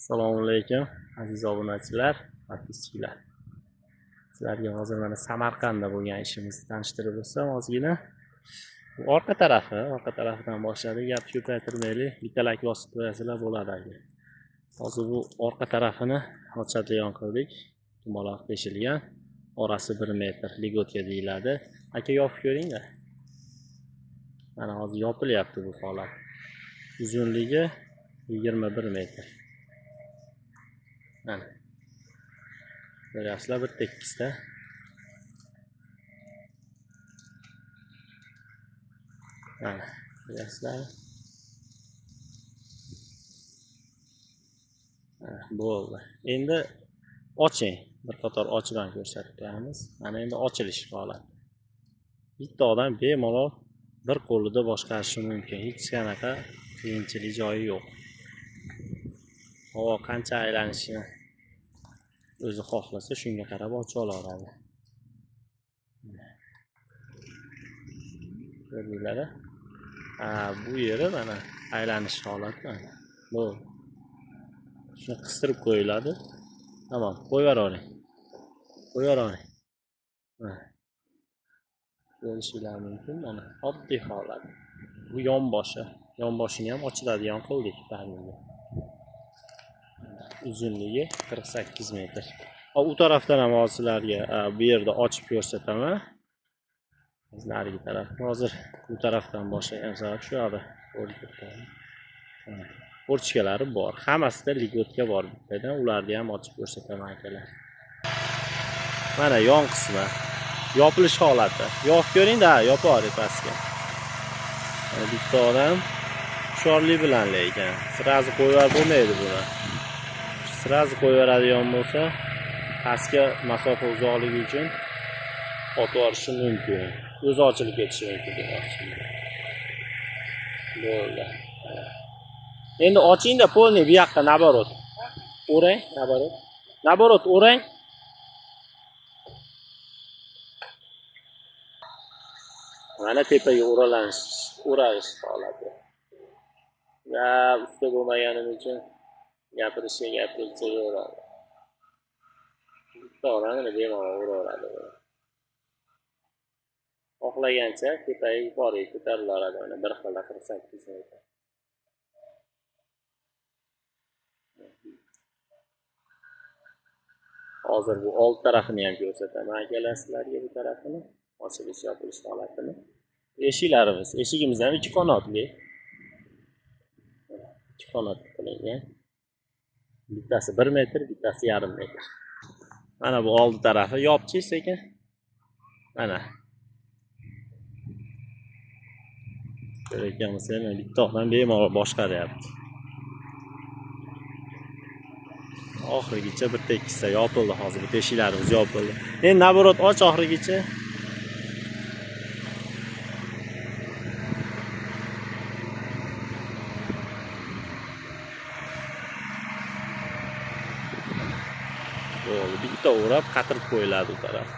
Assalomu alaykum aziz obunachilar, podpischiklar. Sizlarga hozir mana Samarqandda bo'lgan ishimizni tanishtirib o'tsam ozgina. Bu orqa tarafi, orqa tarafidan boshladik. Gap ko'paytirmaylik, bittalak bosib qo'yasizlar bo'ladi aka. Hozir bu orqa tarafini ochadigan qildik. Dumaloq teshilgan, orasi 1 metr ligotka deyiladi. Aka yopib ko'ringda. Mana hozir yopilyapti bu holat. Uzunligi 21 metr. Mana. Ko'ryapsizlar, bir tekisda. Mana, ko'ryapsizlar. Mana, bo'ldi. Endi oching. Bir qator ochib ham ko'rsatib qo'yamiz. Mana endi ochilish holati. Bitta odam bemalol bir qo'lida boshqarishi mumkin. Hech qanaqa qiyinchilik joyi yo'q. Havo qancha aylanishini o'zi xohlasa shunga qarab ocha olaveradi. Ko'rdinglar? Ha, bu yeri mana aylanish holati mana. Bu shuni qistirib qo'yiladi. Tamom, qo'yavering. Qo'yavering. Mana. Ko'rishinglar mumkin mana oddiy holat. Bu yonboshi. Yonboshini ham ochiladigan qildik barniga. Uzunligi 48 metr. U tarafdan ham hozir sizlarga bu yerda ochib ko'rsataman. Biz narigi tarafdan hozir bu tarafdan boshlagan sabab shu yoqda o'rchkalari bor. Hammasida ligotka bor bittadan, ularni ham ochib ko'rsataman akalar. Mana yon qismi, yopilish holati. Yopib ko'ring-da, yopavering pastga. Mana bitta odam hushyorlik bilan lekin sirazi qo'yib bo'lmaydi buni. Sirazi qo'yaveradigan bo'lsa, pastga masofa uzoqligi uchun otib yuborishi mumkin. O'zi ochilib ketishi mumkin demoqchiman. Bo'ldi. Endi ochingda polni bu yoqqa naborot. O'rang, naborot. Naborot o'rang. Mana tepaga o'ralanish, o'ralish holati. Va usta bo'lmaganim uchun gapirishga gapiraveradi. Bitta odamni bemalol uraveradi. Xohlagancha tepaga yuqoriga ko'tarilaveradi. Mana bir xilda 48 metr. Hozir bu old tarafini ham ko'rsataman akalar sizlarga, bu tarafini, ochilish yopilish holatini. Eshiklarimiz, eshigimiz ham 2 qanotli. 2 qanotli qilingan. Bittasi 1 metr, bittasi 1,5 metr. Mana bu oldi tarafi yopchi sekin. Mana. Ko'rayotgan bo'lsanglar, bitta odam bemalol boshqaryapti. Oxirigacha bir tekisda yopildi hozir, bu teshiklarimiz yopildi. Endi naborot och oxirigacha. Bo'ldi, bitta o'rab qatirib qo'yiladi u taraf.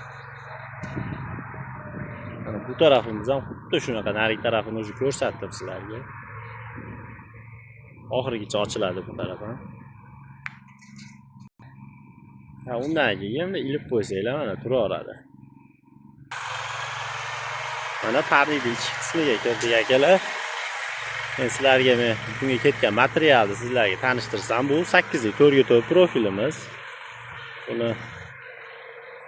Mana bu tarafimiz ham xuddi shunaqa, narigi tarafini o'zi ko'rsatdim sizlarga. Oxirigacha ochiladi bu taraf ham. Ha, undan keyin ilib qo'ysanglar mana turaveradi. Mana parnikning ichki qismiga kirdik akalar. Men sizlarga men bunga ketgan materialni sizlarga tanishtirsam, bu 8lik 4x4 profilimiz. Buni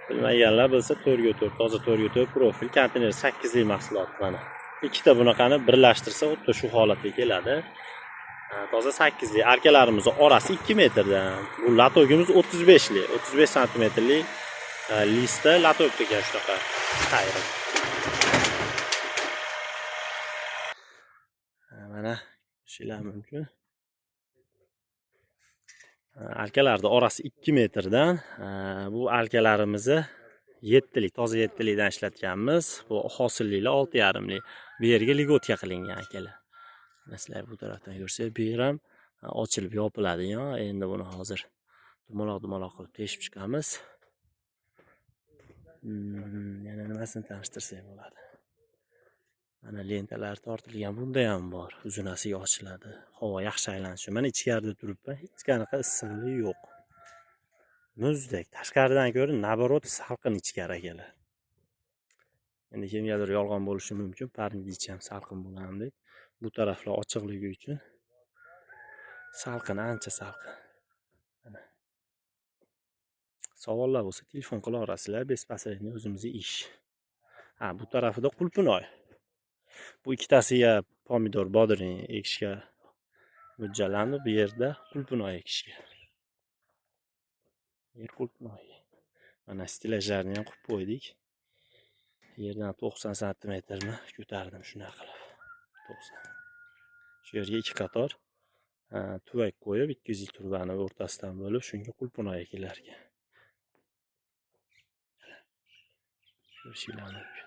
bilmaganlar bilsa 4x4, toza 4x4 profil, konteyner 8lik mahsulot mana. Ikkita bunaqani birlashtirsa xuddi shu holatga keladi. Toza 8lik arkalarimiz orasi 2 metrdan. Bu latogimiz 35lik, 35 santimetrlik lista latok degan shunaqa tayyor. Mana ko'rishinglar mumkin. Arkalarda orasi 2 metrdan. Bu arkalarimizni 7lik, toza 7likdan ishlatganmiz. Bu hosilliklar 6,5lik. Bu yerga ligotka qilingan akalar. Sizlar bu tarafdan ko'rsangiz, bu yer ham ochilib yopiladigan. Endi buni hozir dumaloq-dumaloq qilib teshib chiqamiz. Yana nimasini tanishtirsak bo'ladi. Mana lentalar tortilgan, bunda ham bor. Uzunasiga ochiladi. Havo yaxshi aylanishi. Mana ichkarida turibman, hech qanaqa issiqlik yo'q. Muzdek. Tashqaridan ko'ra naborot salqin ichkari akalar. Endi kimgadir yolg'on bo'lishi mumkin, parnik ichi ham salqin bo'ladi deb. Bu taraflar ochiqligi uchun salqin, ancha salqin. Mana. Savollar bo'lsa telefon qila olasizlar, bespasredniy o'zimizning ish. Ha, bu tarafida qulpinoy. Bu ikkitasiga pomidor, bodring ekishga mo'ljallandi, bu yerda qulpinoy ekishga. Yer qulpinoy. Mana stelajlarni ham qo'yib qo'ydik. Yerdan 90 santimetrni ko'tardim shunaqa qilib. 90. Shu yerga 2 qator tuvak qo'yib, 200 yil turbani o'rtasidan bo'lib, shunga qulpinoy ekilar ekan. Ko'rishinglar mumkin.